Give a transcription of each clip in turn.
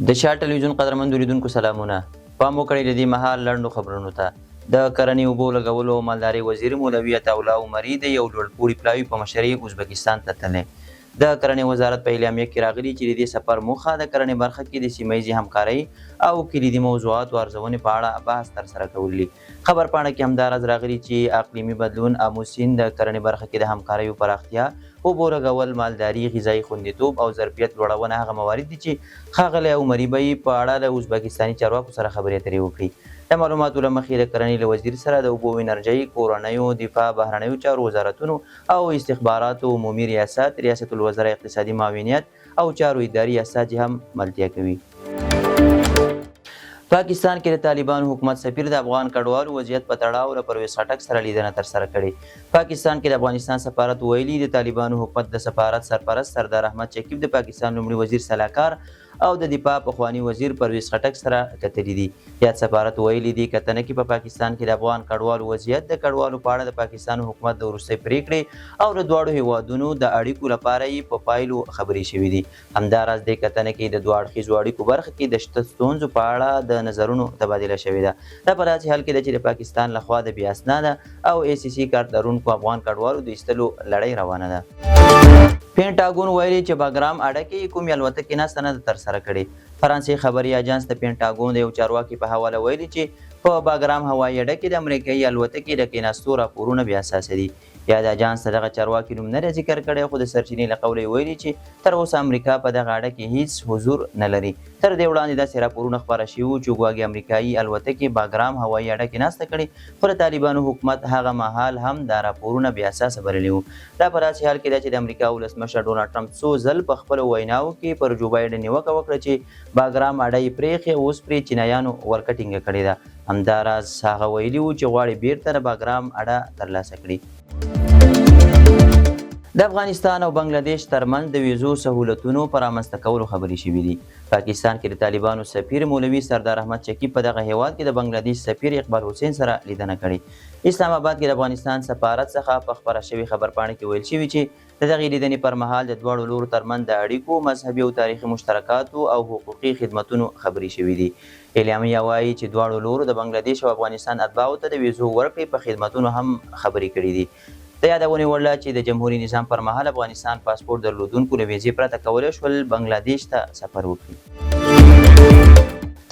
د شاه ټلویزیون قدرمندو لیدونکو سلامونه. پام وکړئ د دې مهال لنډو خبرونو ته. د کرنې، اوبو لګولو او مالدارۍ وزیر مولوي عطاالله عمري د یو لوړ پوړي پلاوي په مشرۍ ازبکستان ته تللی. د کرنې وزارت په اعلامیه کې راغلي چې د دې سفر موخه د کرنې برخه کې د سیمه ییزې همکارۍ او کلیدي موضوعاتو ارزونې په اړه بحث ترسره کول دي. خبرپاڼه کې همداراز راغلي چې اقلیمي بدلون، آمو سیند، د کرنې برخه کې د همکاریو پراختیا، اوبو لګول، مالداري، غذايي خوندیتوب او ظرفیت لوړونه هغه موارد دي چې ښاغلی عمري به یې په اړه له ازبکستاني چارواکو سره خبرې اترې وکړي. د معلوماتو له مخې د کرنې له وزیر سره د اوبو او انرژۍ، کورنیو، دفاع، بهرنیو چارو وزارتونو او استخباراتو عمومي ریاست، ریاست الوزرا اقتصادي معاونیت او چارو اداري استازي هم ملتیا کوي. پاکستان کې د طالبانو حکومت سفیر د افغان کډوالو وضعیت په تړاو له پرویز خټک سره لیدنه ترسره کړې. پاکستان کې د افغانستان سفارت ویلي، د طالبانو حکومت د سفارت سرپرست سردار احمد شکیب د پاکستان لومړي وزیر سلاکار او د دفاع پخواني وزیر پرویز خټک سره کتلي دي. یاد سفارت ویلي دي، کتنه کې په پاکستان کې د افغان کډوالو وضعیت، د کډوالو په اړه د پاکستان حکومت د وروستۍ پرېکړې او د دواړو هېوادونو د اړیکو لپاره یې په پایلو خبرې شوې دي. همداراز دې کتنه کې د دوه اړخیزو اړیکو برخه کې د شته ستونزو په اړه د نظرونو تبادله شوې ده. دا په داسې حال کې ده چې د پاکستان له خوا د بې اسناده او ای سي سي کارت لرونکو افغان کډوالو د ایستلو لړۍ روانه ده. پینټاګون ویلي چې بګرام اډه کې یې کومې الوتکې ناسته نه ده ترسره کړې. فرانسې خبري اژانس د پینټاګون د یو چارواکي په حواله ویلي چې په باګرام هوایي اډه کې د امریکایي الوتکې د کیناستو راپورونه بې اساسه دي. یاد اژانس د دغه چارواکي نوم نه دی ذکر کړی خو د سرچینې له قوله یې ویلي چې تر اوسه امریکا په دغه اډه کې هیڅ حضور نه لري. تر دې وړاندې داسې راپورونه خپاره شوي وو چې ګواګې امریکایي الوتکې باګرام هوایي اډه کې ناسته کړې خو د طالبانو حکومت هغه مهال هم دا راپورونه بې اساسه بللي وو. دا په داسې حال کې ده چې د امریکا ولسمشر ډونالډ ټرمپ څو ځل په خپلو ویناوو کې پر جو بایډن نیوکه وکړه چې باګرام اډه یې پرېښې او اوس پرې چینایانو ولکه ټینګه کړې ده. همداراز هغه ویلي وو چې غواړي بېرته د باګرام اډه ترلاسه کړي. د افغانستان او بنګله دېش ترمنځ د ویزو سهولتونو په رامنځته کولو خبرې شوې دي. پاکستان کې د طالبانو سفیر مولوي سردار احمد شکیب په دغه هېواد کې د بنګله دېش سفیر اقبال حسین سره لیدنه کړې. اسلام اباد کې د افغانستان سفارت څخه په خپره شوې خبرپاڼه کې ویل شوي چې د دغې لیدنې پر مهال د دواړو لورو ترمنځ د اړیکو، مذهبي او تاریخي مشترکاتو او حقوقي خدمتونو خبرې شوې دي. اعلامیه وايي چې دواړو لورو د بنګله دېش او افغانستان اتباعو ته د ویزو ورکړې په خدمتونو هم خبرې کړې دي. د یادونې وړ ده چې د جمهوري نظام پر مهال افغانستان پاسپورټ درلودونکو له ویزې پرته کولی شول بنګله دېش ته سفر وکړي.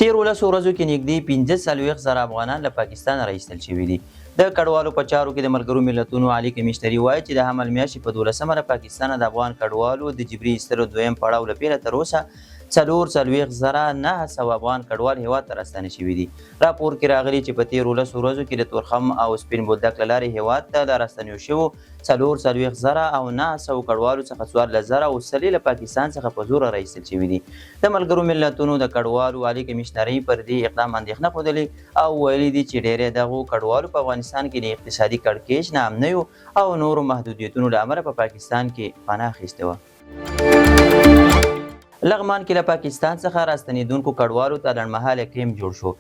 تېرو لسو ورځو کې نږدې 45 زره افغانان له پاکستانه را ایستل شوي دي. د کډوالو په چارو کې د ملګرو ملتونو عالي کمشنري وايي چې د حمل میاشتې په 12مه له پاکستانه د افغان کډوالو د جبري ایستلو دویم پړاو له پیله تر اوسه 944,900 افغان کډوال هېواد ته راستانه شوي دي. راپور کې راغلي چې په تېرو 10 ورځو کې د تورخم او سپین بولدک له لارې هېواد ته له راستنیو شوو 944,900 کډوالو څخه 14,100 یې له پاکستان څخه په زوره را ایستل شوي دي. د ملګرو ملتونو د کډوالو عالي کمشنرۍ پر دې اقدام اندېښنه ښودلې او ویلي دي چې ډېری دغو کډوالو په افغانستان کې د اقتصادي کړکېچ، ناامنیو او نورو محدودیتونو له امله په پاکستان کې پناه اخیستې وه. لغمان کې له پاکستان څخه راستنېدونکو کډوالو ته لنډمهالی کیمپ جوړ شو.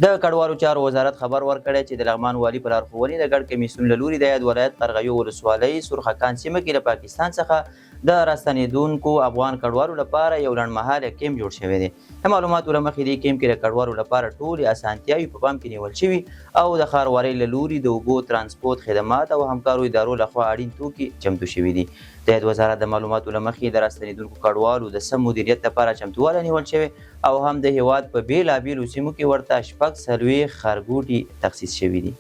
د کډوالو چارو وزارت خبر ورکړی چې د لغمان والي په لارښوونې د ګډ کمیسیون له لوري د یاد ولایت قرغیو ولسوالۍ سرخکان سیمه کې له پاکستان څخه د راستنېدونکو افغان کډوالو لپاره یو لنډمهالی کیمپ جوړ شوی دی. د معلوماتو له مخې دې کیمپ کې د کډوالو لپاره ټولې اسانتیاوې په پام کې نیول شوي او د ښاروالۍ له لوري د اوبو، ترانسپورت خدمات او همکارو ادارو له خوا اړین توکي چمتو شوي دي. د یاد وزارت د معلوماتو له مخې د راستنېدونکو کډوالو د سم مدیریت لپاره چمتووالی نیول شوی او هم د هېواد په بېلابېلو سیمو کې ورته 46 ښارګوټي تخصیص شوي دي.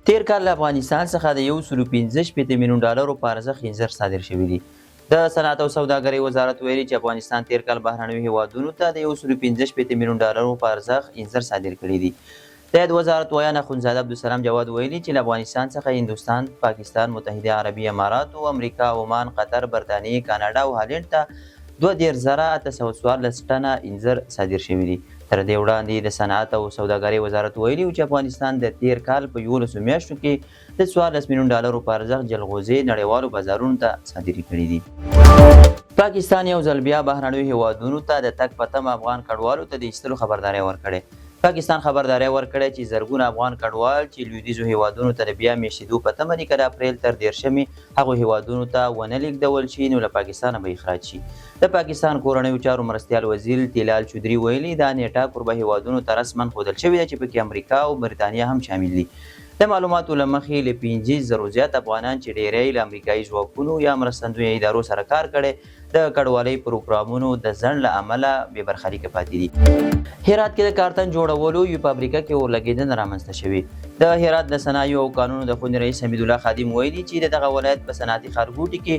تېر کال له افغانستان څخه د 165 میلیون ډالرو په ارزښت انځر صادر شوي دي. د صنعت او سوداګرۍ وزارت ویلي چې افغانستان تېر کال بهرنیو هېوادونو ته د 165 میلیون ډالرو په ارزښت انځر صادر کړي دي. د یاد وزارت ویاند اخندزاده عبدالسلام جواد ویلي چې له افغانستان څخه هندوستان، پاکستان، متحده عربي اماراتو، امریکا، عمان، قطر، برتانیې، کاناډا او هالنډ ته 32,814 ټنه انځر صادر شوي دي. تر دې وړاندې د صنعت او سوداګرۍ وزارت ویلي و چې افغانستان د تېر کال په 11 میاشتو کې د 14 میلیون ډالرو په ارزښت جلغوزې نړیوالو بازارونو ته صادرې کړې دي. پاکستان یو ځل بیا بهرنیو هېوادونو ته د تګ په تمه افغان کډوالو ته د ایستلو خبرداری ورکړی. پاکستان خبرداری ورکړی چې زرګونه افغان کډوال چې لویدیځو هېوادونو ته د بیا مېشتېدو په تمه دي، که د اپریل تر دېرشمې هغو هېوادونو ته ونه لېږدول شي، نو له پاکستانه به اخراج شي. د پاکستان کورنیو چارو مرستیال وزیر تیلال چودري ویلي، دا نېټه کوربه هېوادونو ته رسماً ښودل شوې ده چې پکې امریکا او بریتانیا هم شامل دي. د معلوماتو له مخې له 25 زرو زیات افغانان چې ډېری یې له امریکايي ځواکونو یا مرستندویه ادارو سره کار کړی، د کډوالۍ پروګرامونو د ځنډ له امله بې برخلیکه پاتې دي. هرات کې د کارتن جوړولو یوې فابریکه کې اورلګېدنه رامنځته شوې. د هرات د صنایعو او کانونو د خونې رئیس حمیدالله خادم ویلي چې د دغه ولایت په صنعتي ښارګوټي کې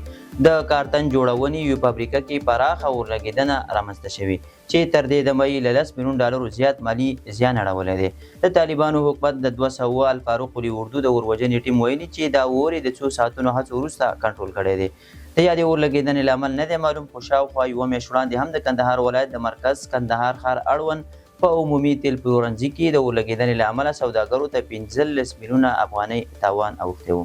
د کارتن جوړونې یوې فابریکه کې پراخه اورلګېدنه رامنځته شوې چې تر دې دمه یې له 10 میلیون ډالرو زیات مالي زیان اړولی دی. د طالبانو حکومت د 200 الفاروق قول اردو د اوروژنې ټیم ویلي چې دا اور یې د څو ساعتونو هڅو وروسته کنټرول کړی دی. د یادې اور لګېدنې لامل نه دی معلوم، خو شاوخوا یوه میاشت وړاندې هم د کندهار ولایت د مرکز کندهار ښار اړوند په عمومي تېل پلورنځي کې د اور لګېدنې له امله سوداګرو ته 15 میلیونه افغانۍ تاوان اوښتی و.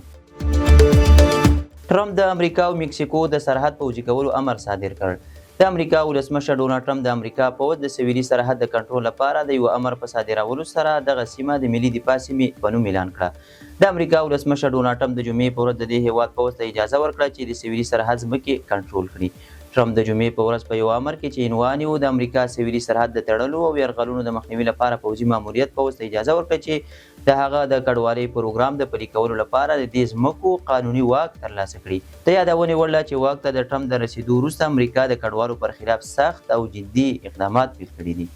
ټرمپ د امریکا او مکسیکو د سرحد پوځي کولو امر صادر کړ. د امریکا ولسمشر ډونالډ ټرمپ د امریکا پوځ د سویلي سرحد د کنټرول لپاره د یوه امر په صادرولو سره دغه سیمه د ملي دفاع سیمې په نوم اعلان کړه. د امریکا ولسمشر ډونالډ ټرمپ د جمعې په ورځ د دې هېواد پوځ ته اجازه ورکړه چې د سویلي سرحد ځمکې کنټرول کړي. ټرمپ د جمعې په ورځ په یوه امر کې چې عنوان یې و د امریکا سویلي سرحد د تړلو او یرغلونو د مخنیوي لپاره پوځي ماموریت پوځ ته اجازه ورکړه چې د هغه د کډوالۍ پروګرام د پلي کولو لپاره د دې ځمکو قانوني واک ترلاسه کړي. د یادونې وړ ده چې واک ته د ټرمپ د رسېدو وروسته امریکا د کډوالو پر خلاف سخت او جدي اقدامات پیل کړي دي.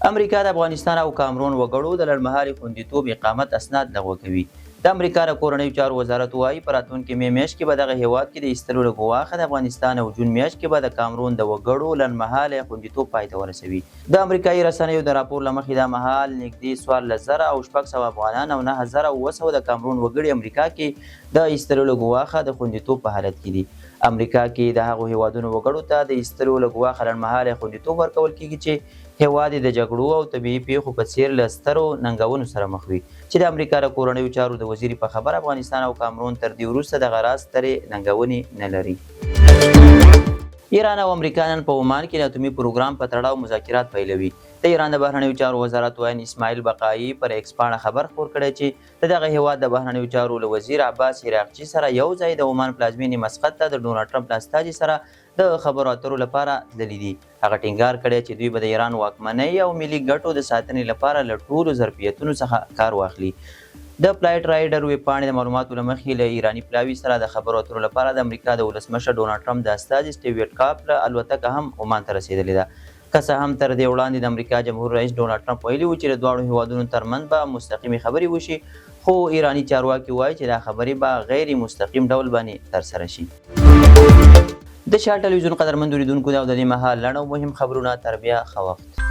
امریکا د افغانستان او کامرون وګړو د لنډمهالي خوندیتوب اقامت اسناد لغوه کوي. د امریکا د کورنیو چارو وزارت وايي، په راتلونکې مې میاشت کې به دغه هېواد کې د ایستلو له ګواښه د افغانستان او جون میاشت کې به د کامرون د وګړو لنډمهالی خوندیتوب پای ته ورسوي. د امریکايي رسنیو د راپور له مخې دا مهال نږدې 14,600 افغانان او 9700 د کامرون وګړي امریکا کې د ایستلو له ګواښه د خوندیتوب په حالت کې دي. امریکا کې د هغو هېوادونو وګړو ته د ایستلو له ګواښه لنډمهالی خوندیتوب ورکول کېږي چې هېواد یې د جګړو او طبیعي پېښو په څېر له سترو ننګونو سره مخ وي چې د امریکا د کورنیو چارو د وزیرې په خبره افغانستان او کامرون تر دې وروسته دغه راز سترې ننګونې نه لري. ایران او امریکا نن په عمان کې د اتومي پروګرام په تړاو مذاکرات پیلوي. د ایران د بهرنیو چارو وزارت ویاند اسماعیل بقايي پر ایکس پاڼه خبر خپور کړی چې د دغه هېواد د بهرنیو چارو له وزیر عباس عراقچي سره یو ځای د عمان پلازمېنې مسقط ته د ډونالډ ټرمپ له استازي سره د خبرو اترو لپاره تللي دي. هغه ټینګار کړی چې دوی به د ایران واکمنۍ او ملي ګټو د ساتنې لپاره له ټولو ظرفیتونو څخه کار واخلي. د فلایټ رایډر ویبپاڼې د معلوماتو له مخې، له ایراني پلاوي سره د خبرو اترو لپاره د امریکا د ولسمشر ډونالډ ټرمپ د استازي سټیو ویټکاف له الوتکه هم عمان ته رسېدلې ده. که څه هم تر دې وړاندې د امریکا جمهور رئیس ډونالډ ټرمپ ویلي و چې د دواړو هېوادونو ترمنځ به مستقیمې خبرې وشي، خو ایراني چارواکي وايي چې دا خبرې به غیر مستقیم ډول باندې ترسره شي. د شال ټلویزیون قدرمندو لیدونکو دا او د دې مهال لنډ او مهم خبرونه. تر بیا ښه وخت.